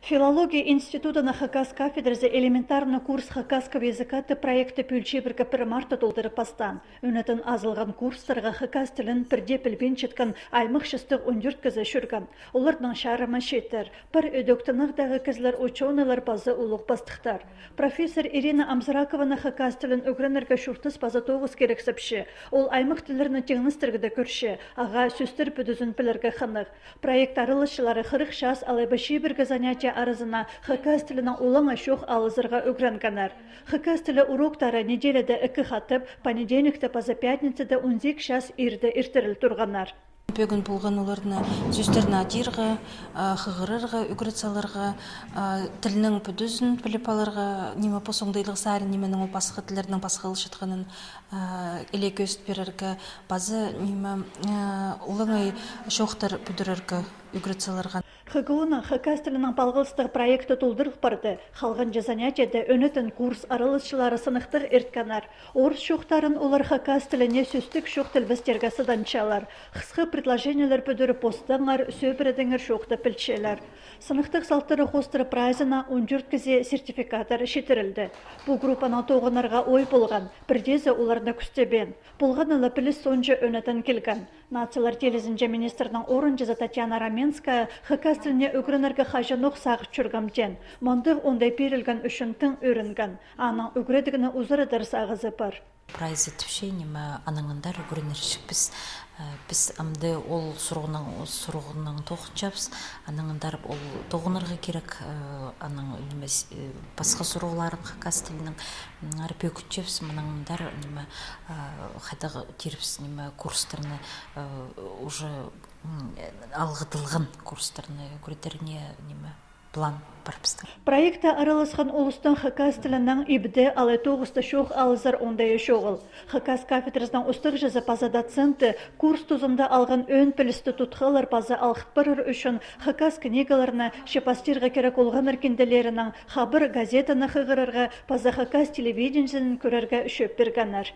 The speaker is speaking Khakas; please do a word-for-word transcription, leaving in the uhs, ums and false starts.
Филология институдының хакас кафедразы «Элементарный курс хакасского языка» тіп проектті пӱӱл чибіргі пір мартта толдырып пастаан. Ӧнетін азылған курстарға хакас тілін пірдее пілбинчеткен аймах частығ он тӧрт кізі чӧрген. Оларның чарымы чииттер. Пар ӧдӧк тынағдағы кізілер, учёныйлар паза улуғ пастыхтар. Профессор Ирина Амзракованы хакас тілін ӱгренерге чуртас паза тоғыс кирексіпче. Ол аймах тіллерні тиңнестірерге кӧрче, ағаа сӧстер пӱдізін пілерге хынығ. Проект араласчылары хырых час алай ба чибіргі занятие аразына хакас тілінең олаңай чоох алызарға ӱгренгеннер. Хакас тілі уроктары неделяда ікі хатап, понедельникте паза пятницада он сигіс час иирде иртіріл турғаннар. Пӧгін полған оларны сӧстерні адирға, а, хығырарға, ӱгрет саларға, а, тілнің пӱдізін піліп аларға, ниме, пос оңдайлығ сарин, нименің ол пасха тіллернің пасхаласчатханын, а, іле кӧзіт пирерге, паза, ниме, а, олаңай чоохтар пӱдірерге ӱгрет саларға. Х Г У-ның хакас тілінең палғалыстығ проекті толдырыл парды. Халғанҷы занятиеде ӧнетін курс араласчылары сыныхтығ ирткеннер. Орыс чоохтарын олар хакас тіліне сӧстік чоохталбастерге сыданчалар. Хысха предложениелер пӱдіріп, постаңар, сӧбіредеңер чоохтап пілчелер. Сыныхтығ салтары хоостыра прайзына он тӧрт кізее сертификаттар читірілді. Пу группанаң тоғынарға ой полған, пірдеезі оларны кӱстебеен. Полғаны ла піліс соонҷа ӧнетін килген. Нациялар теелізінҷе министрнің орынҷызы Татьяна Раменская хакас тіліне ӱгренерге хаҷанох сағып чӧргем теен. Мындағ оңдай пирілген ӱчӱн тың ӧрінген. Аның ӱгредігні узаратар сағызы пар. Прайзы тіпче, ниме, анаңындар ӱгренерҷікпіс. Э, піс амды ол сурығнаң, сурығнаң тоғынчабыс. Анаңындар ол тоғынарға кирек, э, аның, ниме, с-, э, пасха сурығларын хакас тілінең, м, ары пӧгінчебіс, мынаңындар, ниме, э, хайдағ тирбіс, ниме, курстарны, э, уже, м, алғыдылған курстарны ӱгредерге, ниме, план пар пістің. Проектте араласхан улустың хакас тілінең ибде алай тоғыста чоох алызар оңдайы чоғыл. Хакас кафедразының устағҷызы паза доценті курс тузында алған ӧӧн пілісті тутхалар паза алғыт парар ӱчӱн хакас книгаларны, че пастирға кирек олғаннар кинделерінең, хабар газетаны хығырарға паза хакас телевидениезін кӧрерге чӧп пиргеннер.